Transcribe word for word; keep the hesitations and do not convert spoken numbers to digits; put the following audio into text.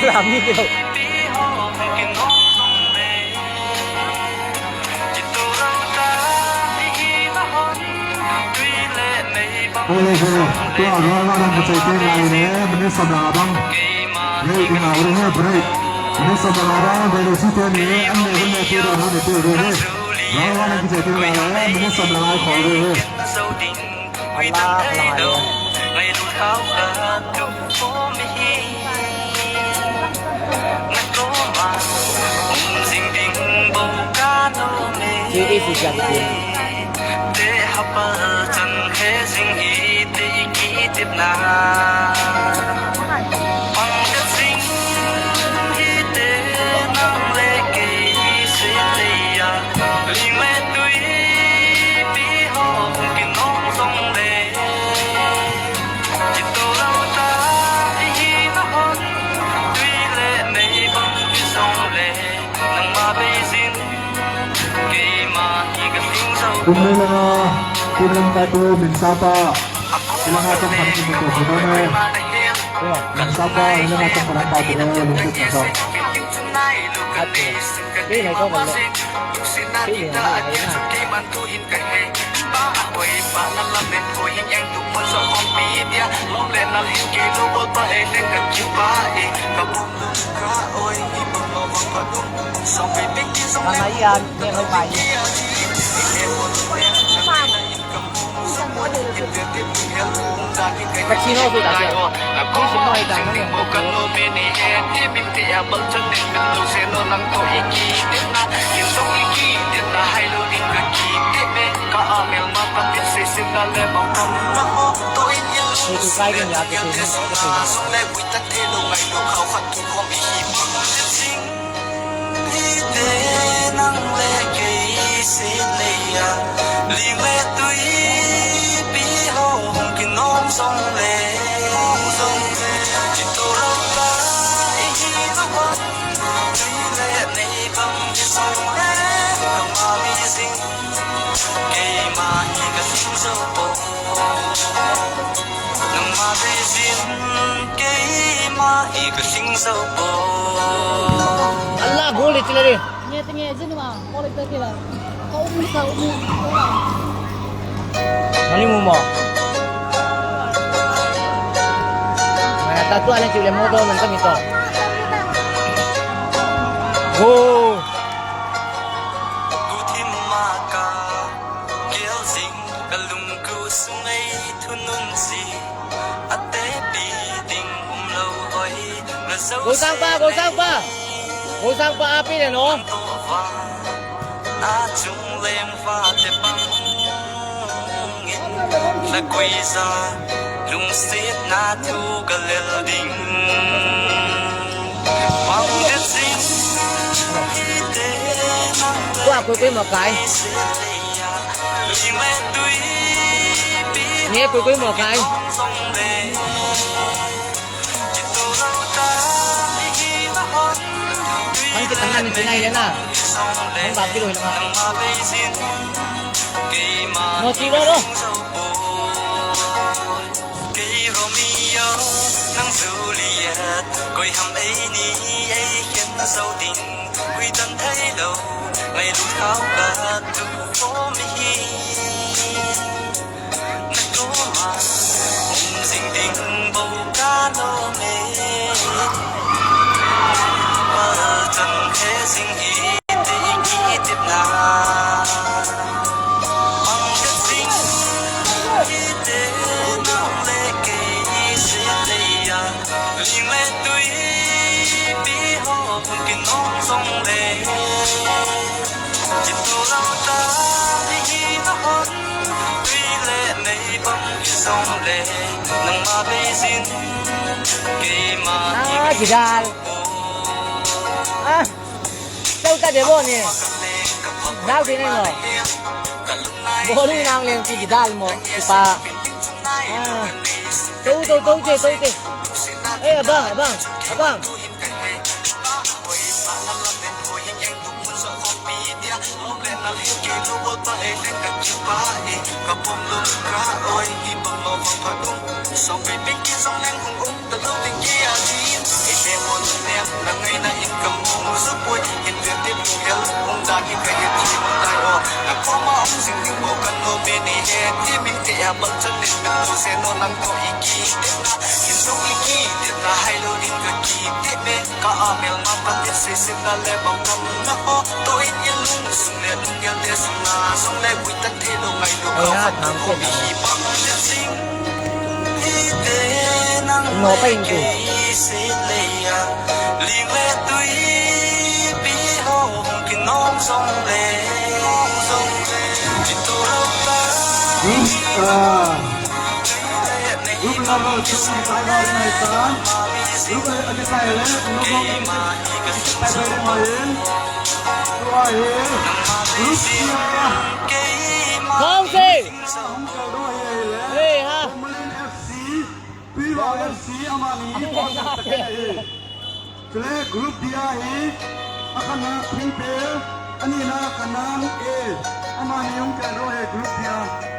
Lam ni kilo. Hei, hei, tua ruang a nang kachai te ngai le, minute som lang abang. Break, ina, ure he, break. Minute som lang abang, break, si te ni, an ne, hun ne, tu da, hun ne, tu, ure he. Ruang a nang kachai te ngai le, minute som lang ai khol, ure he. Allah, Allah, Allah. Sweetie, si siya kitin. Kumlena, kumlena tu min sapa. Ilang atong kan tu tu tu ne. Min sapa, ilang atong kan pa tu ne, lungkit na sa. Ate. Ni nai ko ko. Ni nai na. Ang ayan, ni ko pa. Kachino su da. Ni su mo ai da na. Ni su kai ni ya ke su. Allah, gol itu lagi. Nge, nge, jin ma, ko le pe ke la. Ko um sa um. Mani mu mo. Mana tatu ale chule mo to man kami to. Go. Gosangpa, Gosangpa. Gosangpa api le no. Tua koi koi mo kai. Nge koi koi mo kai. Ang kita nga ni tinai na. Ang babi lo na. Mo ti lo lo. Kei Romeo, nang Juliet, koi ham ei ni ei khen zo ding, hui tan thei lo, ngailut hao ka tu for me hi. Na koma um jing ding bou ka lom e. Pal chan he jing hi te i kitepna. Pang ka jing hi te nang le kei se tei a. Ling le tui pi ho kin ong song le. Kitu lau ta hi na hon. Tui le nei bang ki song le. Nangma beijing. Keima hi. Ah, kidal. Ah. Tau ta de bo ni. Nau de ni no. Bo ni nang leng ki kidal mo. Ki pa. Ah. Tau, tau, tau je, tau je. Eh, abang, abang, abang. Nangaina in kamu supoi, in te te pu hel, hung da ki ka het hi tai o. Na koma hung sing ni mo kan no me ni he, ti min te a bal chan ni me no se no nang ko iki te na, in sung iki te na hai lo din ka ki te me, ka a mel ma pan te se se na le bang kam na ho, to in in lung sung le lung gel te sung na, sung le bui tan te lo ngai lo ka Ai ha, hat thang ko te mi na. Hi bang te sing. No pa in ku. Group, ah, group level two in ta ga nai ta. Group a, a ki sai le, no no. Pai pai le mai. Tua hi. Group, ah. Kong se. Sa hung ka do hi le. Hey, ha. Malin F C. Tuiva F C amani hi bol tak tak ahi. Chule group D ahi, akhatna Thingpel, anina Kanam A, amani hung khen ro he group D a.